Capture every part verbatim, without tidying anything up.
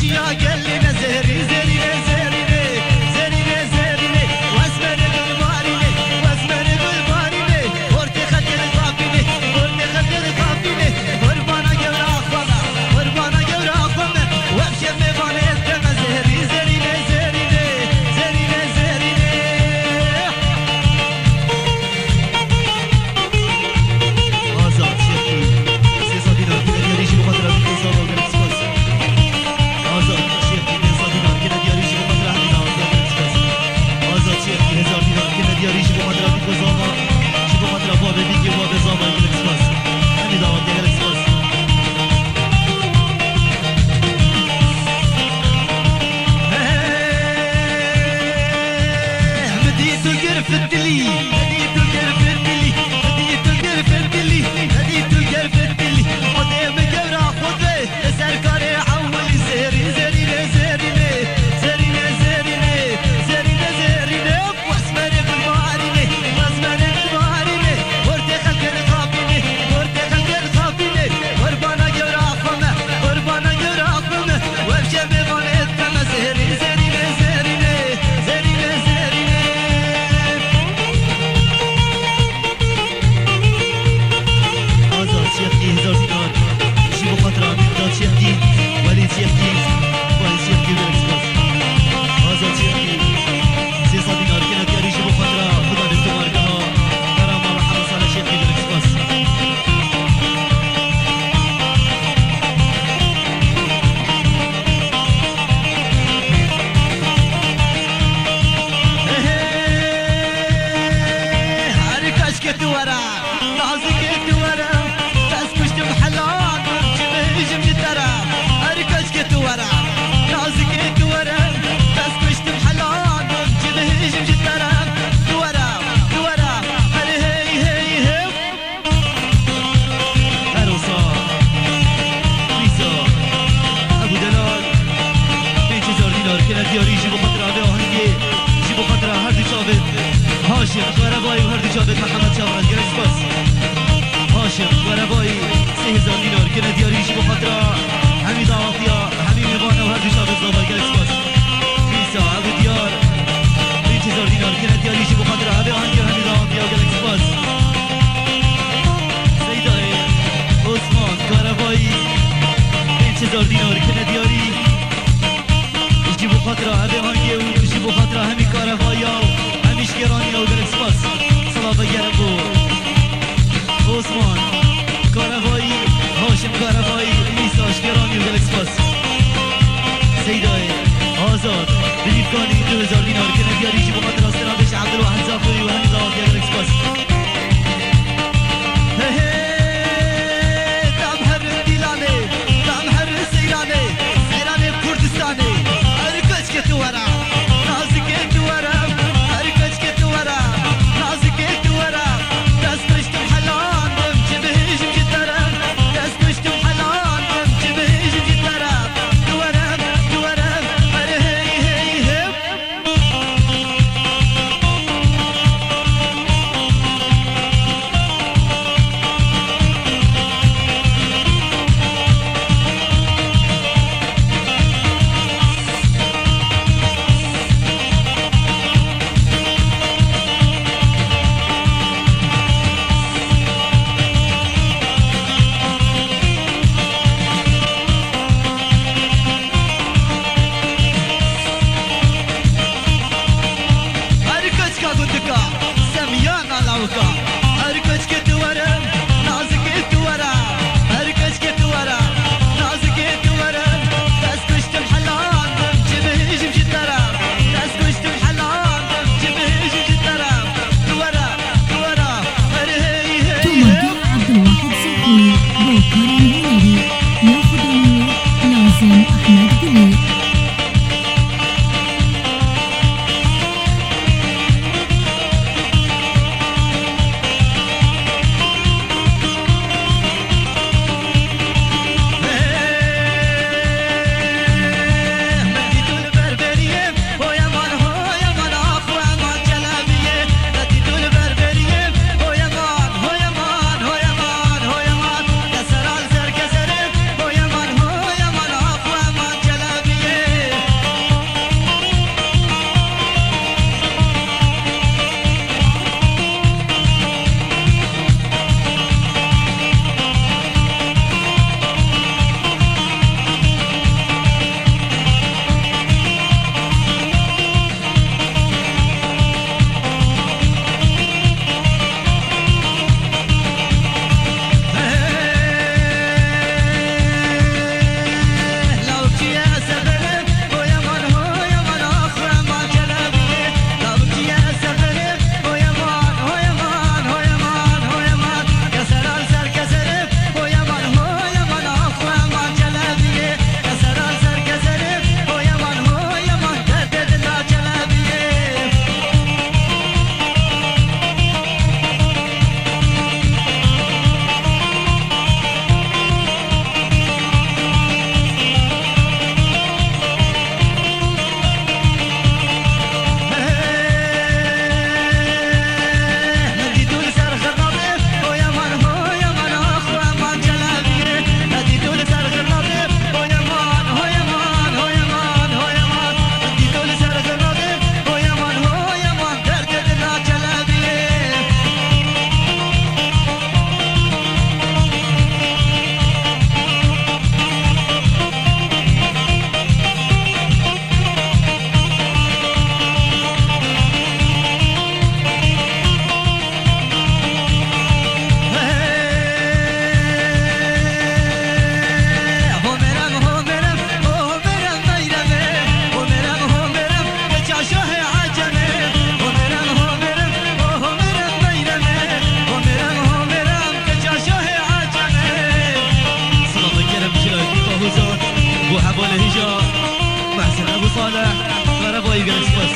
Çiya gelîne zerî, zerîne, zerîne, zerîne, zerîne. Wesmene gulbarîne, wesmene gulbarîne. Ortê xelkê dixapîne, ortê xelkê dixapîne. Qurbana gewra xwe me, qurbana gewra xwe me. Wek şevê vanê deme zerî, zerîne, zerîne, zerîne, zerîne. Azad Şevkî, sê sed dînar, kênediyarî jî bi xwe tira dî, sağ ol, gelek spas. Azad Şevkî, pênc sed dînar, kênediyarî jî bi xwe tira hemî dawetiya, gelek spas. Azad Şevkî, hezar dînar, kênediyarî jî bi xwe tira dî, ku zama, jî bi xwe tira bavê Bîngê, bavê Zama, gelek spas. Hemî dawetiya, gelek spas. Hemî dî tu girfit dilî, hemî tu girfit dilî, hemî tu girfit dilî, hemî tu girfit dilî. Xwedê min gewra xwe de, li ser karê ewilî zerî, zerî lê zerî lê, zerî lê zerî lê, zerî lê zerî lê. Wesmene gulbarîne, wesmene gulbarîne. Ortê xelkê dixapîne, ortê xelkê dixapîne. Qurbana gewra xwe me, qurbana gewra xwe me. Wek şevê vanê deme zerî, zerî lê zerî lê, zerî lê zerî lê. Azad Şevkî, hezar dînar. Jî bi xatira Mîrdad Şevkî, Welîd Şevkî, Faiz Şevkî, gelek spas. Azad Şevkî, sê sed dînar, kênediyarî jî bi xatira Xudanê tomargeha Karamala Hemî Salih Şevkî, gelek spas. Her keç ke tu were, nazikê tu were, dest kuştim helan, çi bêjim ji te re. Her keç ke tu were, nazikê tu were, dest kuştim helan, çi bêjim ji te re. Tu were, tu were, her hey hey hey. Her wisa, Mîsa, Ebû Delal, pênc hezar dînar, kênediyarî jî bi xatira vê ahengê, jî bi xatira her du çavên Haşim Karebayî û her du çavên Mihemed Çavraz, gelek spas. Haşim Karebayî, sê hezar dînar, kênediyarî jî bi xatira hemî dawetiya, hemî mêvana û her du çavên Zava, gelek spas. Mîsa, Ebû Diyar, pênc hezar dînar, kênediyarî jî bi xatira hevê ahengê û hemî dawetiya, gelek spas. Seydayê Osman Karebayî, pênc hezar dînar, kênediyarî jî bo xatira hevê hangê û jî bo xatira hemî Karebayî û hemî Şkêranî û gelek spas. Silave germ bo Osman Karebayî, Haşim Karebayî, Mîsa Şkêranî û gelek spas. Seydayê Azad, Dilîfkanî, du hezar dînar, kênediyarî jî bo xatira Sirabêj Ebdulwahid Zaferî û hemî dawetiya, gelek spas. Hey, hey, tam her Dîlanê, tam her Seyranê, Seyranê Kurdistanê. Her keç ke tu were, nazikê tu were, her keç ke tu were, nazikê tu were. Dest kuştim helan bim, çi bêjim ji te re. Dest kuştim helan bim, çi bêjim ji te re. Tu were, tu were, her hey, hey, hey. Her keçka gundika, semiyana lawika. Her keçkê tu were, nazikê tu were. Her keçkê tu were, nazikê tu were. Dest kuştim helan bim, çi bêjim ji te re. Dest kuştim helan bim, çi bêjim ji te re. Tu were, tu were, her hey hey hey. Tomargeha Ebdulwahid Zehî, bo Karan Hunerî, ya Xudanî, Lazim Ehmed Gulî. Merhaba, gelek spas.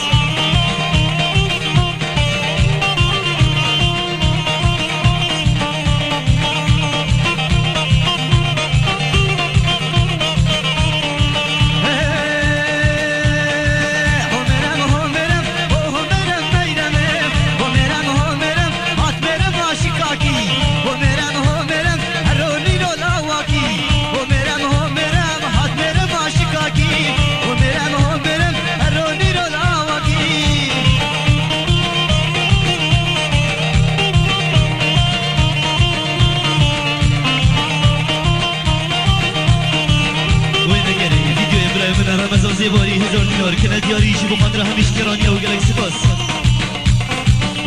Wê negerê, vîdeoyê birayê min Remezan Zêbarî hezar dînar kine diyarî, ji bo xatira hemî şikeraniya û gelek spas.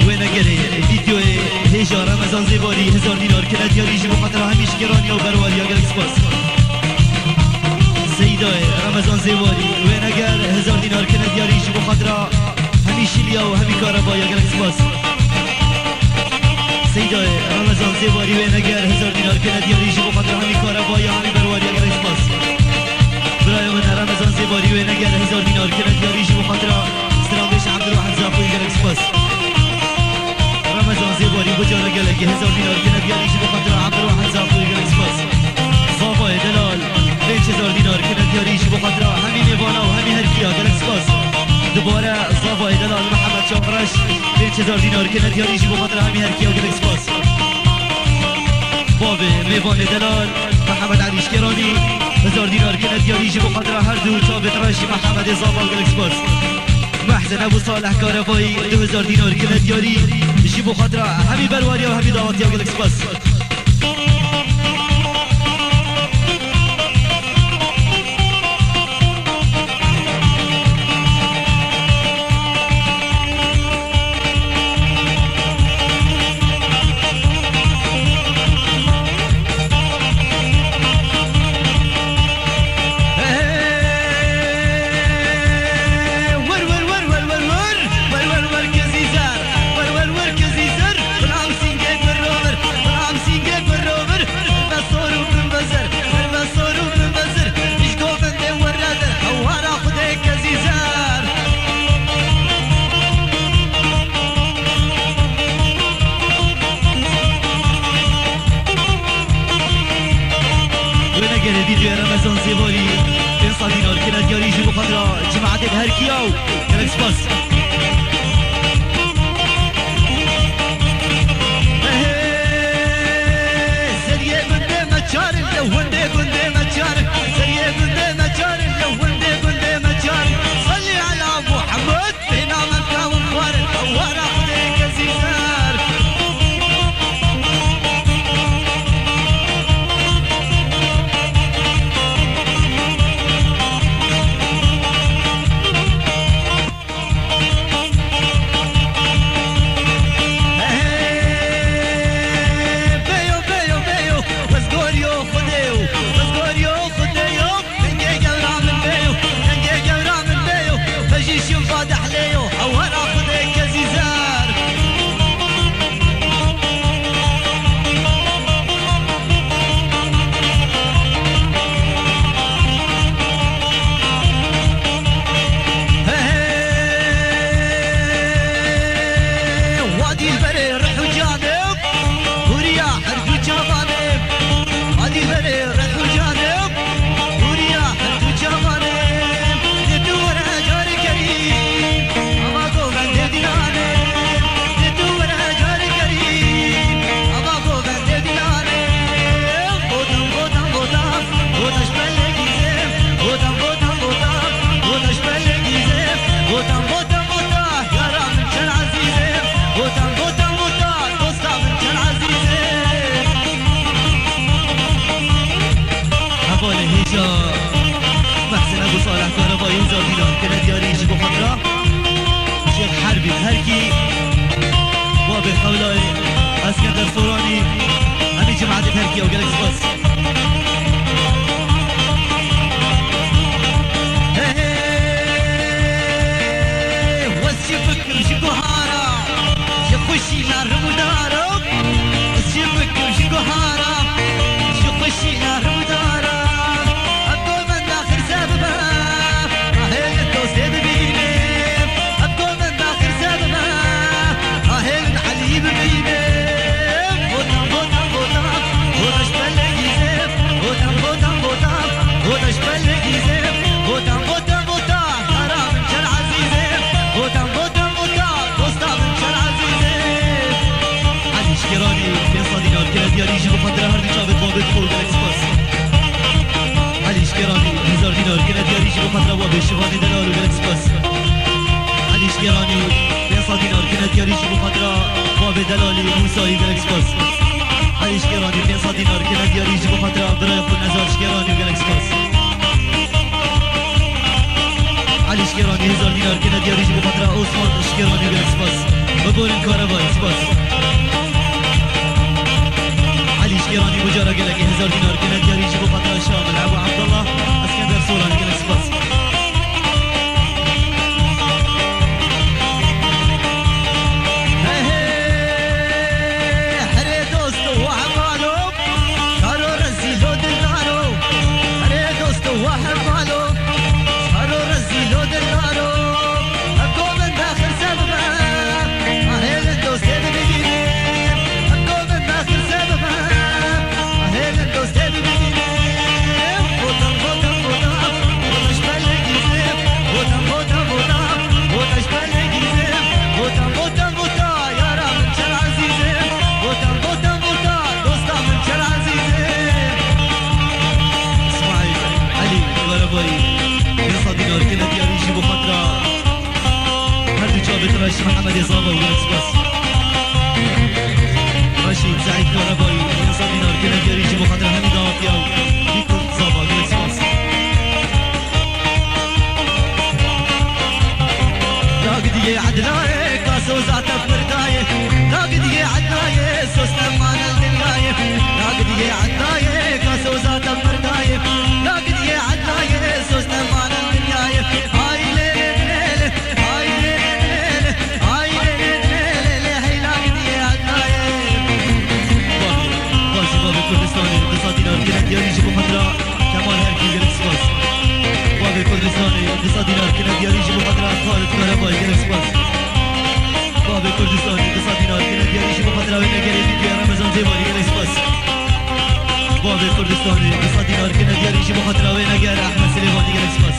Wê negerê, vîdeoyê hêja Remezan Zêbarî hezar dînar kine diyarî, ji bo xatira hemî şikeraniya û berwariya, gelek spas. Seydayê Remezan Zêbarî, wê neger hezar dînar kine diyarî, ji bo xatira hemî şiliya û hemî karebaya, gelek spas. Seydayê Remezan Zêbarî, wê neger hezar dînar kine diyarî, ji bo xatira hemî karebaya, hemî berwariya, gelek spas. Birayê min Remezan Zêbarî, wê neger hezar dînar kine diyarî, ji bo xatira stranbêj Ebdulwahid Zakoyî, gelek spas. Remezan Zêbarî, bi cara gelekî hezar dînar kine diyarî, ji bo xatira Ebdulwahid Zakoyî, gelek spas. Zavayê delal, pênc hezar dînar kine diyarî, ji bo xatira hemî mêvana û hemî herkiya, gelek spas. Dubare Zavayê delal Mihemed Çavreş, pênc hezar dînar kine diyarî, ji bo xatira hemî herkiya, gelek spas. Bavê mêvanê delal Mihemed Elî Şikeranî, hezar dînar kine diyarî, ji bo xatira her du çavêt reş Mihemedê Zava, gelek spas. Mehzen Ebû Salih Karebayî, du hezar dînar kine diyarî, ji bo xatira hemî berwariya û hemî dawatiya, gelek spas. Wê negerê vîdeoya Remezan Zêbarî, pênc sed dînar kine diyarî, ji bo xatira cemaetê bi herkiya û gelek spas. Seriyê gundê me çar in, lew hundê gundê me çar in. Seriyê gundê me çar in, lew hundê gundê me çar in. Salî ala Muhammed, bêhna me kawin xwarin, hewara Xwedê kezî zer. Beyo, beyo, beyo, wezgoriyo Xwedê yo, wezgoriyo Xwedê yo, dengê gewra min beyo, dengê gewra min beyo, bejî şim va dehlê yo, hewara Xwedê kezî zer. He, he, wa dîlberê rih û canê, hûriya her du çavanê. Wa dîlberê rih û canê, hûriya her du çavanê. Dê tu were carê kerî, ava govendê dîlanê. Dê tu were carê kerî, ava govendê dîlanê. Botan, botan, botan, botan ji pelê gîzê. Botan, botan, botan, botan ji pelê gîzê. Botan, botan, botan, botan, yara min çend ezîzê. Botan, botan, botan, dosta min çend ezîzê. Hevalê hêja Mehsine Bû Salih Karabayî hezar dînar kine diyarî ji bo xatira Şêx Herbî Terkî, Babê Xewlayê, Eskender Soranî, hemî cemaetê Terkî û gelek spas. Hey, hey, wes jî bikim ji guhara, ji xweşî na rimdara, wes jî bikim ji guhara, ji xweşî na rimdara. Ev govenda xirse bibe, ahê dostê Xatira babê Şivanê Delal û gelek spas. Elî Şikeranî pênc sed dînar kine diyarî jî bo xatira babê Delalî Mûsayî, gelek spas. Elî Şikeranî pênc sed dînar kine diyarî jî bo xatira birayê xwe Nezar Şikeranî û gelek spas. Elî Şikeranî hezar dînar kine diyarî jî bo xatira Osman Şikeranî û gelek spas. Biborin Karabay, spas. Elî Şikeranî bo cara gelekê hezar dînar kine diyarî jî bo xatira Şamil Ebu Abdullah Eskender Soranî, gelek spas. Hey, hey, herê dost û hevalo, şaro rezîlo dildaro. Herê dost û hevalo, şaro rezîlo dildaro. Heko min daxir se bibe, ahêlin dostê bibînim. Heko min daxir se bibe, ahêlin dostê bibînim. Votan, votan, votan, votan ji pelê gîzim. Votan, votan, votan, votan ji pelê gîzim. Votan, votan, votan, yara min çel ezîzim. Votan, votan, votan, dosta min çel ezîzim. Îsmaîl Elî Karabayî, pênc sed dînar kine diyarî jî bo xatira her du çavê Reşîd Mehemedê Zava û gelek spas. Reşîd Seîd Karabayî, pênc sed dînar kine diyarî jî bo xatira hemî dawetiya û vî kurt Zava, gelek spas. Dagidiyê Ednayê, kaso zate pirdaye. Dagidiyê Ednayê, sosne manel dinyayê. Dagidiyê Ednayê, kaso zate pirdaye. Dagidiyê Ednayê, sosne manel dinyayê. Ay lê lê lê lê, ay lê lê lê lê, ay lê lê lê lê lê, hey dagidiyê Ednayê. Bavê, bavê Kurdistanê, du sed dînar kine diyarî jî bo xatira Kemal Herkî, gelek spas. Bavê Kurdistanê, du sed dînar kine diyarî jî bo xatira Xalid Karabayî, gelek spas. Bavê Kurdistanê, du sed dînar kine diyarî jî bo xatira wê negerê Bîbîya Remezan Zêwanî, gelek spas. Bavê Kurdistanê, du sed dînar kine diyarî jî bo xatira wê neger Ehmed Silêvanî, gelek spas.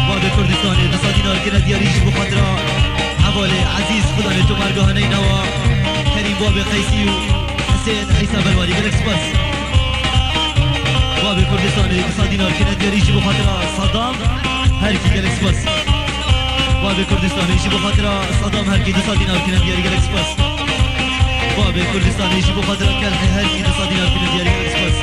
Bavê Kurdistanê, du sed dînar kine diyarî jî bo xatira hevalê ezîz, Xudanê tu merga haneynawa Kerîm Babê Qeysî û Hesên Îsa Belwarî, gelek spas. Bavê Kurdistanê, du sed dînar kine diyarî jî bo xatira Sadam Herkî, gelek spas. Bavê Kurdistanê jî bo xatira Sadam Herkî, du sed dînar kine diyarî, gelek spas. Bavê Kurdistanê jî bo xatira Kelhê Herkî, du sed dînar kine diyarî, gelek spas.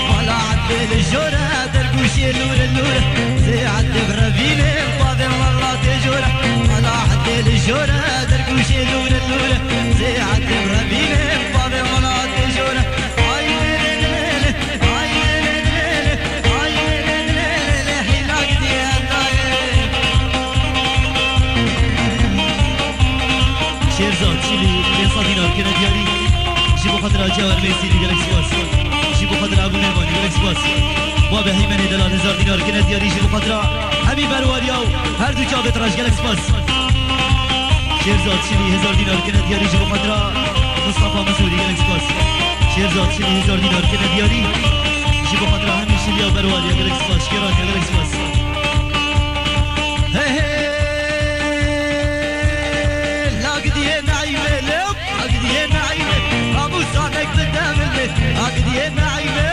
Mala Ebdê li jor e, dergûşê lûre lûre, zê Ebdê bi revînê, bavê welatê jor e. Mala Ebdê li jor e, dergûşê lûre lûre, zê Ebdê bi revînê, bavê welatê jor e. Ay lê lê lê lê, ay lê lê lê lê, ay lê lê lê lê lê, hîla gidiyê Ednayê. Şêrzad Çilî, pênc sed dînar kine diyarî. Jî bo xatira Cewher Mêsîlî, gelek spas. Jî bo xatira Ebû Mêvanî, gelek spas. Babê Heymenê Delal, hezar dînar kine diyarî. Jî bo xatira hemî berwariya û her du çavê tiraş, gelek spas. Şêrzad Çilî, hezar dînar kine diyarî. Jî bo xatira Mustafa Mizûrî, gelek spas. Şêrzad Çilî, hezar dînar kine diyarî. Jî bo xatira hemî Çilîya berwariya, gelek spas. Şêrzad, gelek spas. Hey, hey, la gidiyê Naîmê lê, la gidiyê Naîmê, Abu Sanek bi demilê, la gidiyê Naîmê,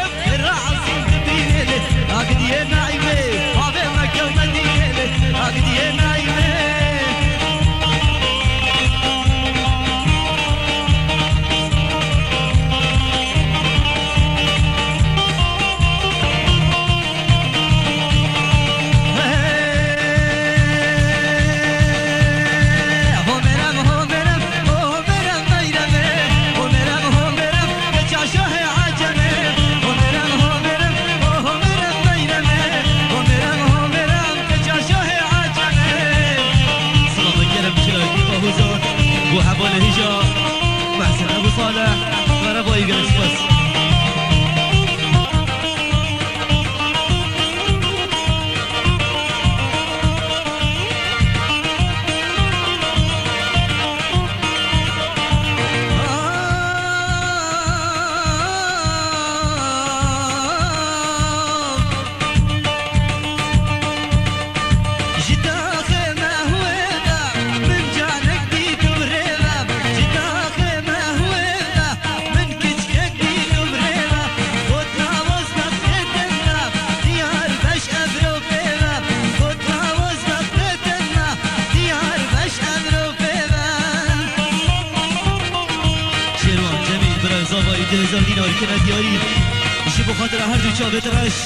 Rasim dibînê lê, la gidiyê Naîmê, bavê Mekke û Medînê lê, la gidiyê Naîmê. Kine diyarî ji bo xatira her du çavêt reş,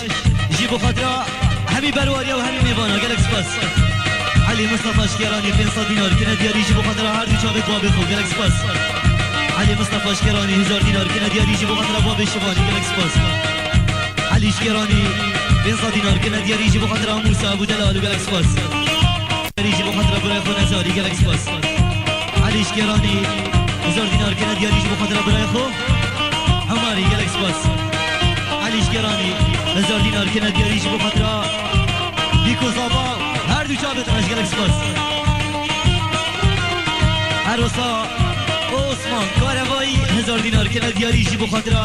ji bo xatira hemî berwariya û hemî mêvana gelek spas. Elî Mistefa Şikeranî pênc sed dînar kine diyarî ji bo xatira her du çavêt babê xwe gelek spas. Elî Mistefa Şikeranî hezar dînar kine diyarî ji bo xatira babê Şivanî gelek spas. Elî Şikeranî pênc sed dînar kine diyarî ji bo xatira Mûsa Ebû Delal û gelek spas. Diyarî ji bo xatira birayê xwe Nezarî gelek spas. Elî Şikeranî hezar dînar kine diyarî ji bo xatira birayê xwe Hemarî gelek spas. Elî Şikeranî hezar dînar kine diyarî ji bo xatira Bîko Zava her du çavêt reş gelek spas. Her wisa Osman Karevayî hezar dînar kine diyarî ji bo xatira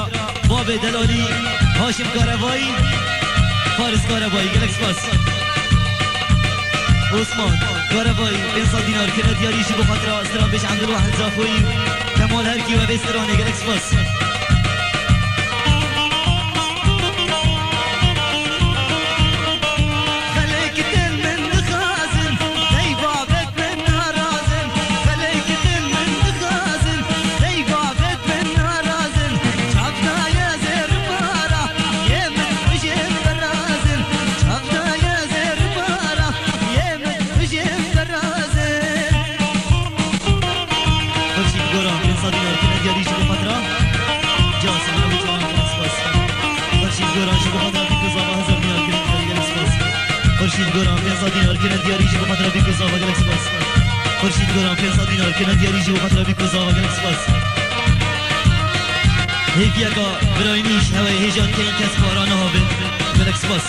Babê Delalî, Haşim Karevayî, Faris Karevayî, gelek spas. Osman Karevayî, pênc sed dînar kine diyarî ji bo xatira stranbêj Ebdulwahid Zafoyî, Kemal Herkî û evê stranê, gelek spas. Xelek tên min dixwazin, dey babet min narazin. Xelek tên min dixwazin, dey babet min narazin. Çavdaye zêr para, yê min bijên berazin. Çavdaye zêr para, yê min bijên berazin. Xurşîd Goran, pênc sed dînar kine diyarî ji bo xatira Casim Ebu Canan, gelek spas. Xurşîd Goran ji bo xatira Bîko Zava hezar dînar kine diyarî, gelek spas. Xurşîd Goran pênc sed dînar kine diyarî ji bo xatira Bîko Zava, gelek spas. Xurşîd Goran pênc sed dînar kine diyarî ji bo xatira Bîko Zava, gelek spas. Hêviyeka birayînî ji hewayê hêja dikeyin kes para nahabin, gelek spas.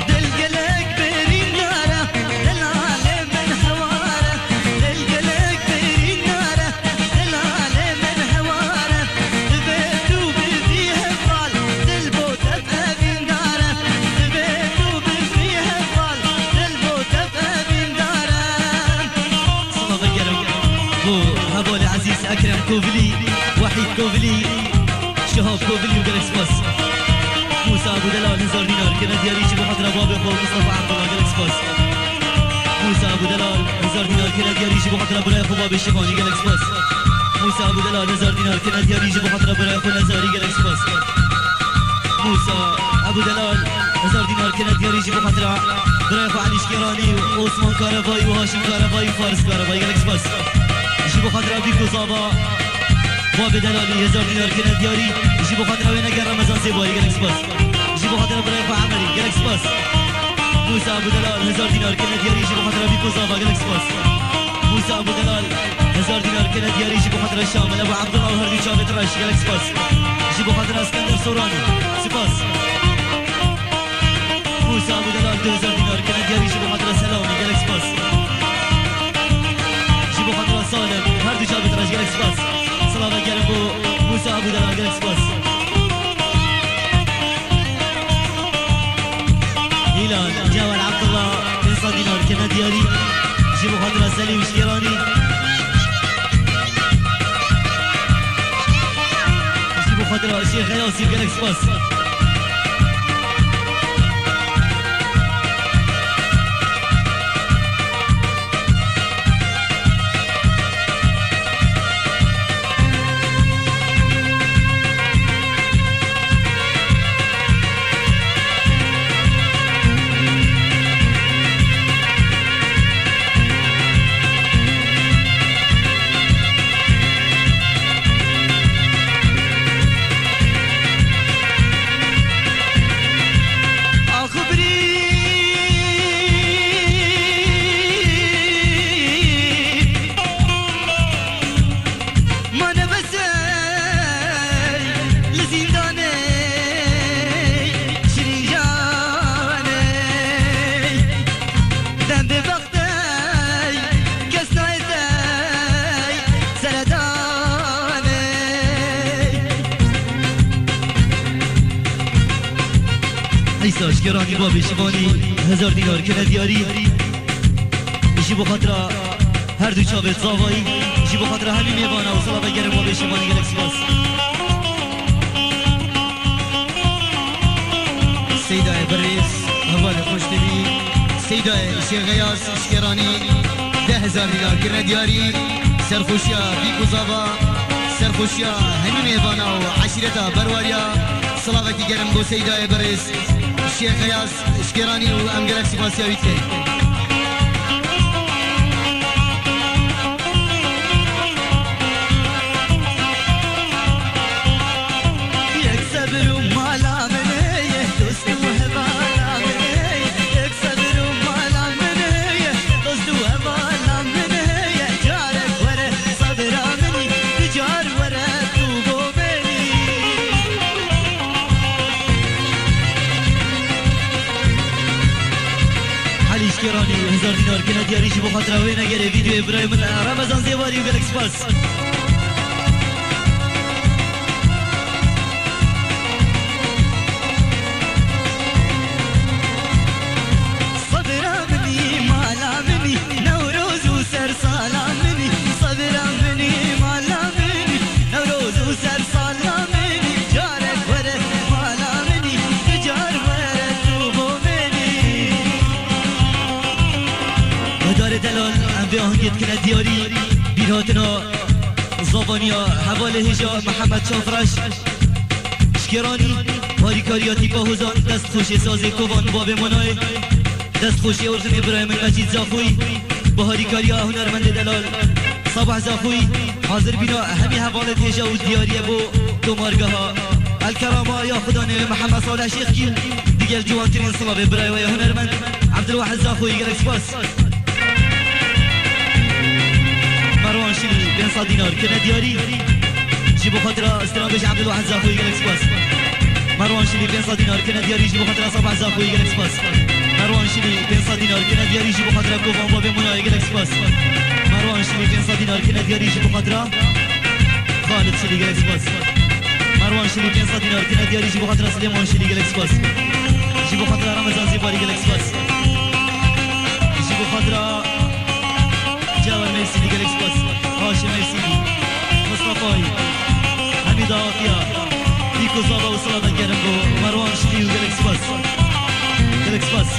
Dil gelek birîndar e, delalê min hewar e. Dil gelek birîndar e, delalê min hewar e. Divê tu bibî heval, dil bo te evîndar e. Divê tu bibî heval, dil bo te evîndar e. Silavek gerek bo hevalê ezîz Ekrem Kovilî, Wehîd Kovilî, Şihab Kovilî û gelek spas. Mûsa Ebû Delal hezar dînar kine diyarî ji bo xatira babê xwe Mustafa Abdullah, gelek spas. Mûsa Ebû Delal hezar dînar kine diyarî ji bo xatira birayê xwe babê Şivanî, gelek spas. Mûsa Ebû Delal hezar dînar kine diyarî ji bo xatira birayê xwe Nezarî, gelek spas. Mûsa Ebû Delal hezar dînar kine diyarî ji bo xatira birayê xwe Elî Şikeranî û Osman Karevayî û Haşim Karevayî û Faris Karevayî, gelek spas. Ji bo xatira Bîko Zava, babê Delalî hezar dînar kine diyarî, ji bo xatira wê Neger Remezan Zêbarî, gelek spas. Ji bo xatira birayê xwe Emerî, gelek spas. Mûsa Ebû Delal hezar dînar kine diyarî, ji bo xatira Bîko Zava, gelek spas. Mûsa Ebû Delal hezar dînar kine diyarî, ji bo xatira Şamil Ebû Abdullah û her du çavêt reş, gelek spas. Ji bo xatira Skender Soranî, spas. Mûsa Ebû Delal du hezar dînar kine diyarî, ji bo xatira Selamî, gelek spas. Ji bo xatira Salim, her du çavêt reş, gelek spas. Silavek gerek bo Mûsa Ebû Delal, gelek spas. Hîlan, Cewher Abdullah, pênc sed dînar kine diyarî, ji bo xatira Selîm Şikeranî. Ji bo xatira Şêx Yasîn, gelek spas. Mane besey li zîndanê şirîn canê. Dem bê bextey kes nayê tey seredanê. Îsa Şikeranî babê Şivanî hezar dînar kine diyarî. Ji bo xatira her du çavêt zavayî, ji bo xatira hemî mêvana û silava germ babê Şivanî gelek spas. Seydayê Birêz, hevalê xweşdilî, Seydayê Şêxeyaz Şikeranî, deh hezar dînar kirine diyarî, serxweşiya Bîk û Zava, serxweşiya hemî mêvana û eşîreta Berwariya, silavekî germ bo Seydayê Birêz, Şêxeyaz Şikeranî û em gelek spasiya wî dikin. Yek sebir û mala min ê, yek dost û hevala min ê, yek sebir û mala min ê, yek dost û hevala min ê, yek carek were sebira min î, du car were tu bo min î. Helî Şikeranî hezar dînar kine diyarî ji bo xatira wê negerê vîdeoyê birayê min Remezan Zêbarî û gelek spas. Sebira min î, mala min î, Newroz û ser sala min î. Sebira min î, mala min î, Newroz û ser sala min î. Carek were mala min î, du car were tu bo min î. Guhdarê delal, em vê ahengê dikine diyarî bîrhatina zavaniya hevalê hêja Mihemed Çavreş. Şikeranî, harîkariya tîpa hozan, dest xweşê sazê kovan bavê Monayê, dest xweşê orxinê birayê min Mecîd Zaxoyî, bi harîkariya hunermendê delal Sabah Zaxoyî, hazirbîna hemî hevalên hêja û diyariyê bo tomargeha El Kerama ya Xudanê Mihemed Salih Şêxkî û digel ciwantirîn silavê birayê we ya hunermend Ebdulwahid Zaxoyî, gelek spas. Merwan Şilî pênc sed dînar kine diyarî. Ji bo xatira stranbêj Ebdulwahid Zaxoyî gelek spas. Merwan Şilî pênc sed dînar kine diyarî ji bo xatira Sabah Zaxoyî gelek spas. Merwan Şilî pênc sed dînar kine diyarî ji bo xatira Kovan Babê Munayê gelek spas. Merwan Şilî pênc sed dînar kine diyarî ji bo xatira Xalid Şilî gelek spas. Merwan Şilî pênc sed dînar kine diyarî ji bo xatira Silêman Şilî gelek spas. Ji bo xatira Remezan Zêbarî gelek spas. Ji bo xatira Cewher Mevsîdî gelek spas. Haşim Mevsîdî. Mustafayî. Hemîd Axiya. Bîk û Zava û Silata gerim bo Merwan Şilî û gelek spas. Gelek spas.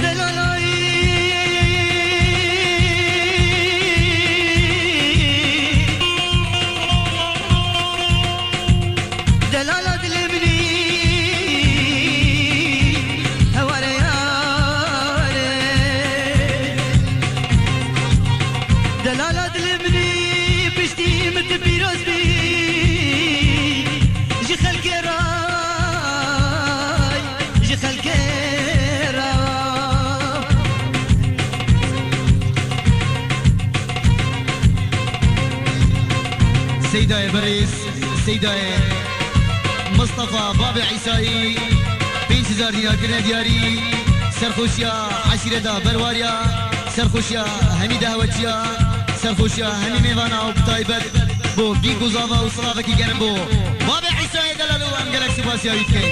Delalay. Delala dilê min î, heware yare. Delala dilê min î, piştî min tu pîroz bî. Ji xelkê re, ji xelkê re. Seydayê Berêz, Seydayê Mistefa Babê Îsayî, pênc hezar dînar kirine diyarî, serxweşiya eşîreta Berwariya, serxweşiya hemî dehweçiya, serxweşiya hemî mêvana û bi taybet bo Bîk û Zava û silavekî germ bo Babê Îsayê delal û em gelek spasiya wî dikin.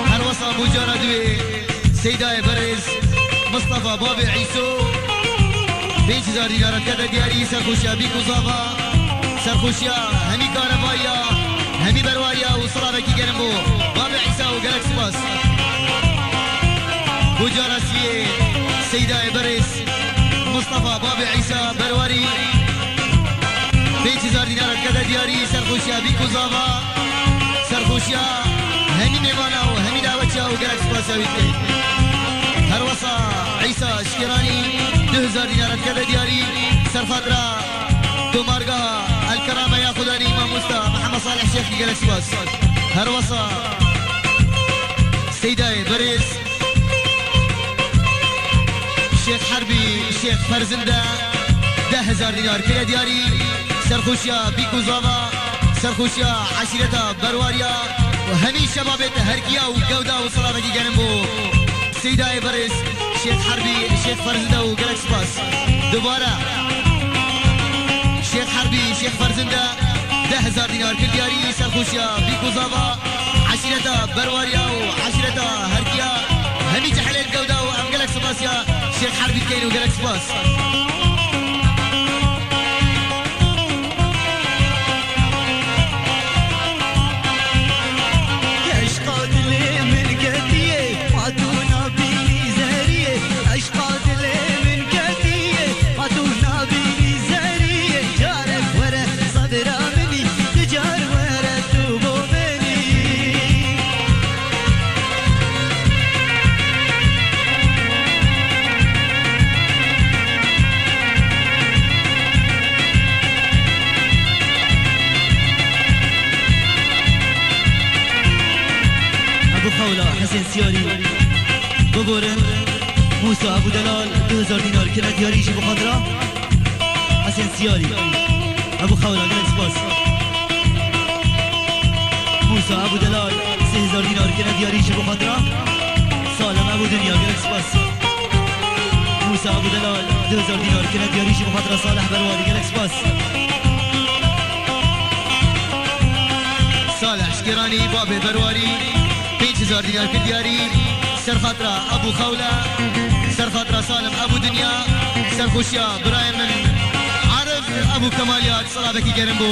Her wesa bo cara duê Seydayê Berêz Mistefa Babê Îso pênc hezar dînar dikete diyarî, serxweşiya Bîk û Zava, serxweşiya hemî karevayiya, hemî Berwariya û silavekî germ bo Babê Îsa û gelek spas. Bo cara siyê Seydayê Berêz Mistefa Babê Îsa Berwarî pênc hezar dînar dikete diyarî, serxweşiya Bîk û Zava, serxweşiya hemî mêvana û hemî daweçiya û gelek spasiya wî dikin. Her wesa Îsa Şikeranî du hezar dînar dikete diyarî, serxatira tomargeha El Kerame ya Xudanî Mamosta Mihemed Salih Şêxî gelek spas. Her wesa Seydayê Berêz Şêx Herbî, Şêx Ferzinde deh hezar dînar kire diyarî, serxweşiya Bîk û Zava, serxweşiya eşîreta Berwariya û hemî şebabê Herkiya û Gewda û silavekî genim bo Seydayê Berêz, Şêx Herbî, Şêx Ferzinde û gelek spas. Dubare Şêx Herbî, Şêx Ferzinde deh hezar dînar kir diyarî, serxweşiya Bîk û Zava, eşîreta Berwariya û eşîreta Herkiya, hemî cehelên Gewda û em gelek spas. Şêx Herbî dikeyn û gelek spas. Eşqa dilê min ketiye, hatûna bînî zeriyê. Eşqa dilê min ketiye, hatûna bînî zeriyê. Carek were sedra minî, dicar were tu bo minî. Ebu Xewla, Hesên Siyarî, biborin. Mûsa Ebu Delal, du hezar dînar kine diyarî jî bi xwe re. Hesên Siyarî, Ebu Xewla, gelek spas. Mûsa Ebu Delal, sê hezar dînar kine diyarî jî bi xwe re. Salem Ebu Dinya, gelek spas. Mûsa Ebu Delal, du hezar dînar kine diyarî jî bi xwe re. Salih Berwarî, gelek spas. Salih Şkîranî, babê Berwarî, pênc hezar dînar kir diyarî. Ser xatira Ebu Xewle, ser xatira Salim Ebu Dinya, serxweşiya birayê min Arif Ebu Kemaliyat, silavekî gerim bo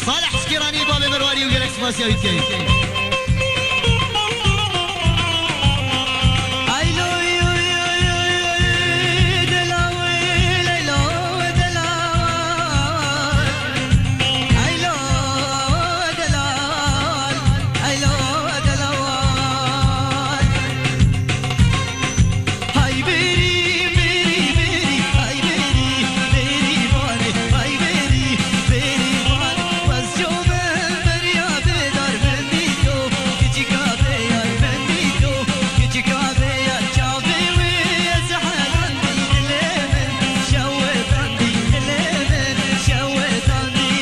Salih Şkîranî, babê Berwarî û gelek spasiya wî dikeyin. Hay berî, berî, berî, hay berî, berî vanê, hay berî, berî vanê. Wez ço me beriya bêdar bendî to, kiçika bêyar bendî to, kiçika bêyar çavê wê ez helandî dilê min, şewê dandî dilê min, şewê dandî.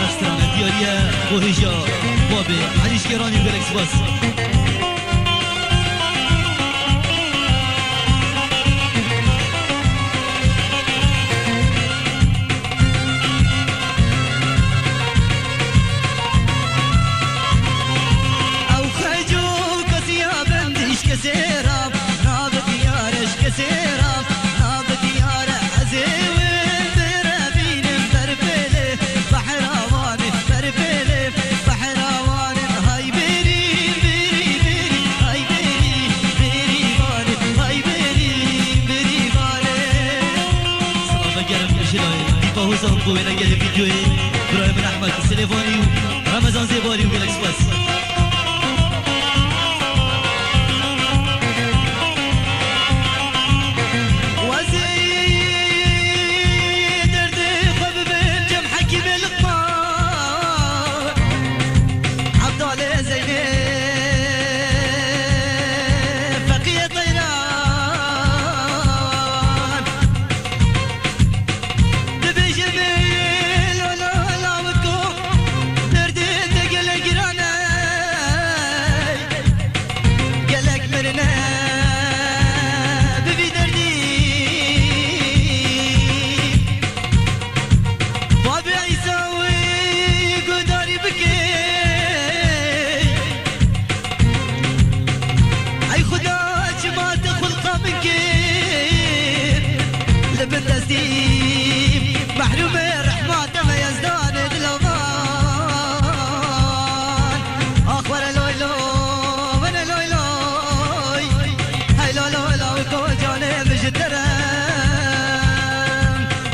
Extra diyariye bo hêja babê Elî Şkêranî û gelek spas. Ew xeco kesiya bendiş kesêra, nabik yareş kesêra, nabik yare ez ê wê bêre bînim berpêlê, behra wanê berpêlê. Behra wanê, hay berî, berî, berî, hay berî, berî wanê, hay berî, berî wanê. Salame germ ji layê Dîpa Hozan bo wênegerê vîdeoyê, birayê min Ehmed Silêvanî û Remezan Zêbarî û gelek spas. Wezî derdê xwe bibin cem Hekîmê Liqman, Ebdalê Zeynê, Feqiyê Teyran. Dibêje bê lo, lo, lawiko, derdê te gelek giran e. Gelek mirine bi vî derdî. Babê Îsa wê guhdarî bike. Ey Xuda, çima te xulqa min kir li bin destî, mehrûmê rehma te me Yezdanê dilovan. Ax were loy lo, were loy loy. Hey lo lo lo, ko canê min ji te re.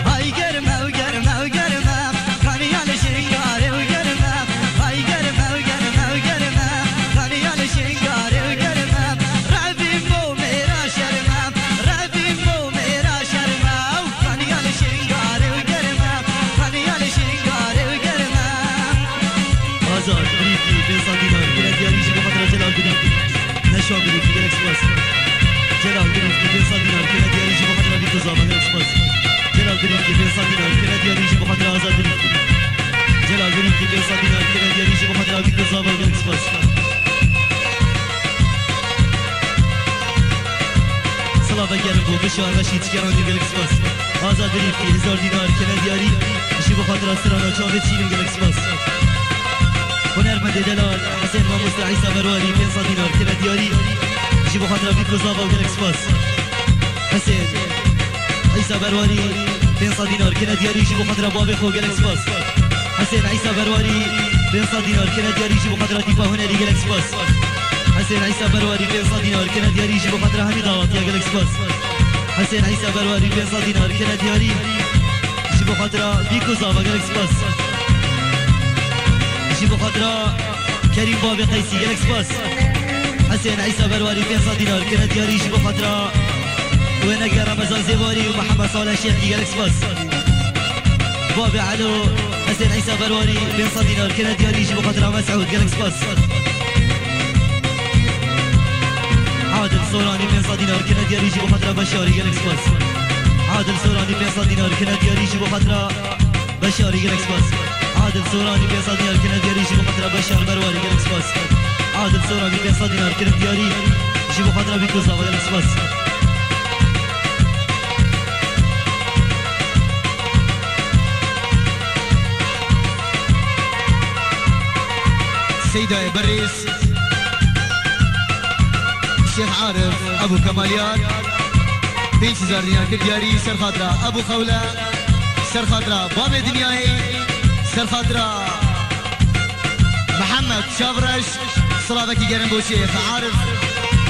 Hay germe, ew germe, ew germe. Kaniya li Şingarê ew germe. Hay germe, ew germe, ew germe. Kaniya li Şingarê ew germe. Revîn bo mêra şerme. Revîn bo mêra şerme. Ew kaniya li Şingarê ew germe. Kaniya li Şingarê ew germe. Azad, Grîfkî, pênc sed dînar, kire diyarî jî bi xatira Celal Grîfkî. Neşwa Grîfkî, gelek spas. Celal Grîfkî, pênc sed dînar, kire diyarî jî bi xatira Vîto Zava, gelek spas. Celal Grîfkî, pênc sed dînar, kire diyarî jî bi xatira Azad Grîfkî. Celal Grîfkî, pênc sed dînar, kire diyarî jî bi xatira Vîto Zava, gelek spas. Silave germ bo Bişar Reşîd Şkêranî, gelek spas. Azad Grîfkî, hezar dînar, kire diyarî jî bi xatira strana çavê çînim, gelek spas. Hunermendê delal Hesên Mamoste Îsa Berwarî, pênc sed dînar, kire diyarî Ji bo xatira Bîko Zava û gelek spas. Hesên Îsa Berwarî pênc sed dînar kine diyarî ji bo xatira bavê xwe, gelek spas. Hesên Îsa Berwarî pênc sed dînar kine diyarî ji bo xatira Tîfa Hunerî, gelek spas. Hesên Îsa Berwarî pênc sed dînar kine diyarî ji bo xatira hemî dawatiya, gelek spas. Hesên Îsa Berwarî pênc sed dînar kine diyarî ji bo xatira Bîko Zava, gelek spas. Ji bo xatira Kerîm Bavê Qeysî, gelek spas. Hesên Îsa Berwarî pênc sed dînar kine diyarî ji bo xatira wênegê Remezan Zêwarî û Mihemed Salih Şêxkî, gelek spas. Bavê Elo, Hesên Îsa Berwarî pênc sed dînar kine diyarî ji bo xatira Mesûd, gelek spas. Adil Soranî pênc sed dînar kine diyarî ji bo xatira Beşarî, gelek spas. Adil Soranî pênc sed dînar kine diyarî ji bo xatira Beşarî, gelek spas. Adil Soranî pênc sed dînar kine diyarî ji bo xatira Beşar Berwarî, gelek spas. Adil Soranî pênc sed dînar kine diyarî ji bo xatira Bîko Zava, gelek spas. Seydayê berêz Şêx Arif Ebû Kemaliyar pênc hezar dînar kir diyarî ser xatira Ebû Xewle, ser xatira Bavê Dinyayê, ser xatira Mihemed Çavreş. Silavekî germ bo Şêx Arif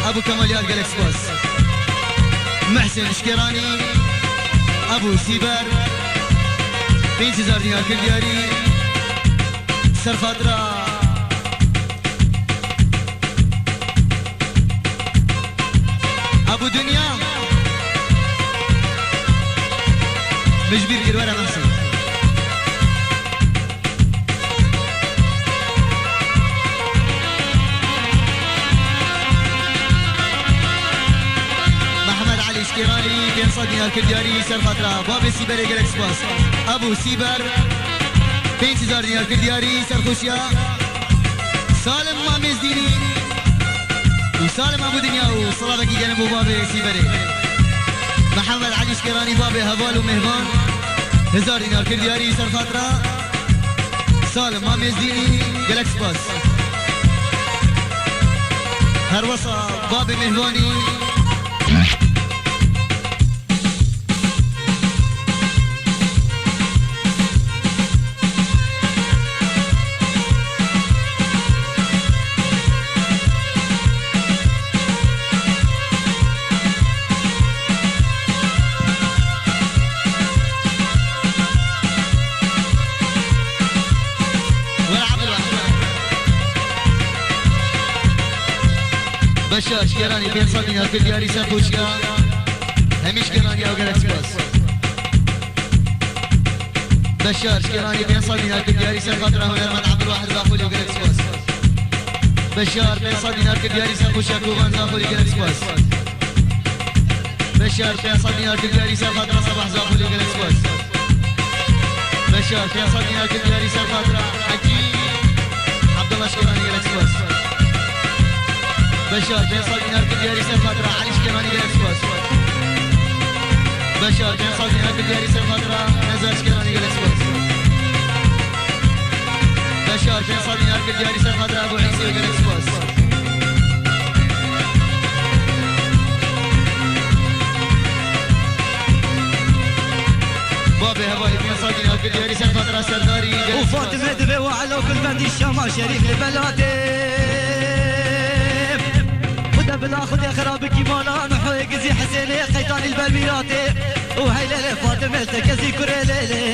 Ebû Kemaliyar, gelek spas. Mihsin Şkêranî, Ebû Sîber, pênc hezar dînar kir diyarî ser xatira Ebû Dinya. Min ji bîr kir, were Mihsin. Mehmed Elî Şkêranî pênc sed dînar kir diyarî ser xatira Bavê Sîberê, gelek spas. Ebû Sîber pênc hezar dînar kir diyarî ser xweşiya Salim Mamêzdînî û Salim Ebû Dinya û silavekî germ bo bavê Sîberê. Mihemed Elî Şkêranî, bavê heval û mêvan, hezar dînar kir diyarî ser xatira Salim Mamêzdînî, gelek spas. Herwesa bavê mêvanî. Beşar Şkêranî pênc sed dînar kir diyarî ser xweşiya Hemî Şkêranî, ew gelek spas. Beşar Şkêranî pênc sed dînar kir diyarî ser xatira hunermend Ebdulwahid Zaxolî, ew gelek spas. Beşar pênc sed dînar kir diyarî ser xweşiya Kovan Zaxolî, gelek spas. Beşar pênc sed dînar kir diyarî ser xatira Sabah Zaxolî, gelek spas. Beşar pênc sed dînar kir diyarî ser xatira Hecî Abdullah Şkêranî, gelek spas. Beşar pênc sed dînar kir diyarî ser xatira Elî Şkêranî, gelek spas. Beşar pênc sed dînar kir diyarî ser xatira Nezar Şkêranî, gelek spas. Beşar pênc sed dînar kir diyarî ser xatira Ebû Îsê, gelek spas. Bavê hevalî pênc sed dînar kir diyarî ser xatira Serdarî, gelek spas. Û Fatime divê û Elo kulbendî Şama Şerîf li Belatê. Xwede bila Xwedê xera bikî mala Nuhoyê Gizî Hesênê Qeytanî li ber Mîratê. û hey lê lê Fatime te kezî kurê lê lê.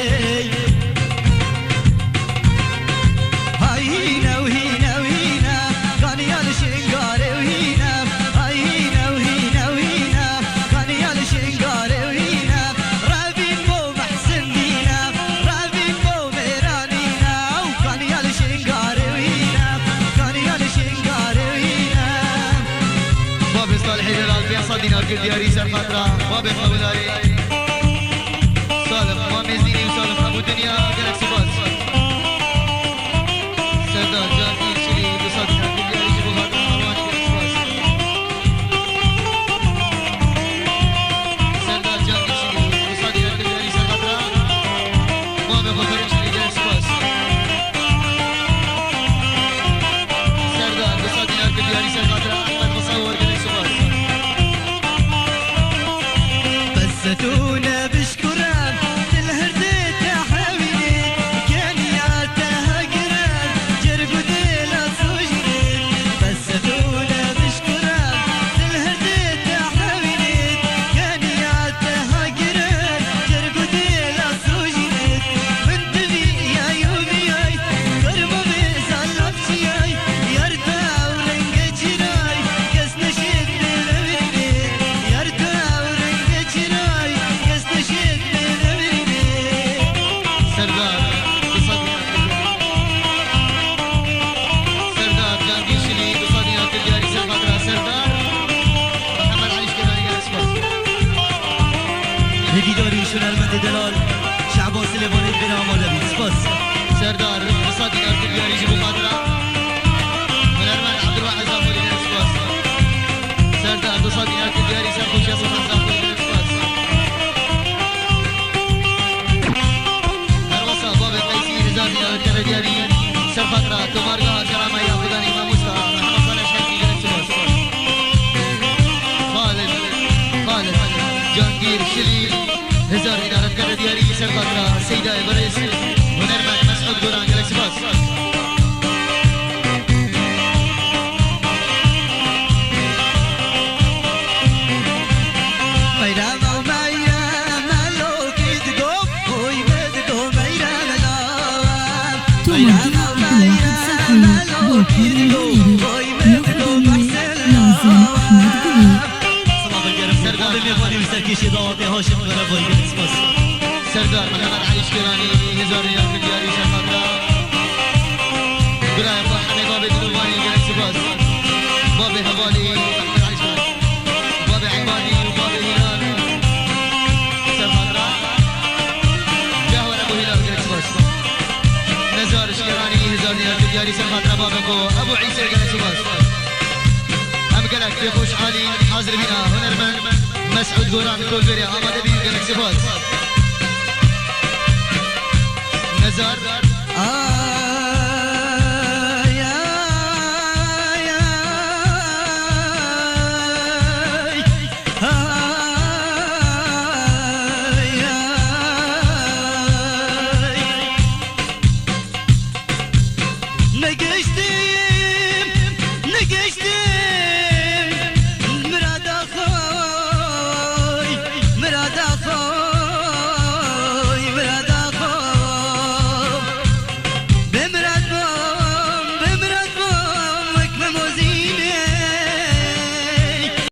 Hay hîne û hîne û hîne, kaniya li Şingarê û hîne. Hay hîne û hîne û hîne, kaniya li Şingarê û hîne. Revîn bo Mehsin dîne, revîn bo Mêranîne. Ew kaniya li Şingarê û hîne, kaniya li Şingarê û hîne. Bavê Salihê Delal pênc sed dînar kir diyarî ser xatira Bavê Xewlayê. Salim Mamêzdînî û Salim Ebû Dinya, gelek spas. Serdar Cangîr Şirî du sed dînar kir diyarî ji bo xatira Marwan, gelek spas. Serdar Cangîr Şirî du sed dînar kir diyarî ser xatira Mamê Xweferîn Şirî, gelek spas. Serdar du sed dînar kir diyarî ser xatira Ehmed Musawir, gelek spas. Setûne bişkuran, dil herdê te hewînê, keniya te hagire, cerg û dêla sojînê. Bes setûne bişkuran, dil herdê te hewînê, keniya te hagire, cerg û dêla sojînê. Min divî yay û vîyay, kerma vê zalaf çiyay, yar te ew renge çirayî, kes neşêt bê lewrînê. Yar tu ew renge çirayî, kes tu şêt bê devirînê. Serdar, du sed dinar kir. Serdar, Cangîr Şilî, du sed dinar kir diyarî ser xatira Serdar. Mihemed Elî Şkirdanî, gelek spas. Hêvîdar û hunermendê delal, Şehbaz Silêvanî, bêne amade bî. Spas. Serdar, du sed dinar kir diyarî ji bo xatira hunermend Ebdulwahid Zafurî, gelek spas. Serdar, du sed dinar kir diyarî ser xweşiya Sultan Zafurî, gelek spas. Herwesa bavê Qeysî hezar dinar kir diyarî ser xatira tomargeha kerama ya Xudanî mamosta Mihemed Salih Şerkî, gelek spas. Xalid, Xalid, Cangîr Şilî, hezar dinar kir diyarî ser xatira Seydayê Birêz, hunermend Mesûd Goran, gelek spas. Tomargeha Abdulwahid Zafurî, bo kêrê nûnerî, ya Xudanê, Nazim Hikmet Gulî. Silavek gerim. Serdar. Mêvanî û serkêşê dawetê Haşim Karabayî, gelek spas. Serdar Mihemed Elî Şkêranî, hezar dinar kir diyarî ser xatira birayê xwe Hemê Babê Dilovanî, gelek spas. Babê hevalî Mihemed Elî Şkêranî. Babê Îbadî û babê Hîlal. Ser xatira Cahwer Ebû Hîlal, gelek spas. Nezar Şkêranî, hezar dinar kir diyarî ser xatira babê xwe Ebû Îsê, gelek spas. Em gelek pêxweş alî hazir bîna hunermend Mesûd Goran Kolbêrê amade bî, gelek spas. Nezar. Ay, ay, ay, ay, ay. Negeştim, negeştim.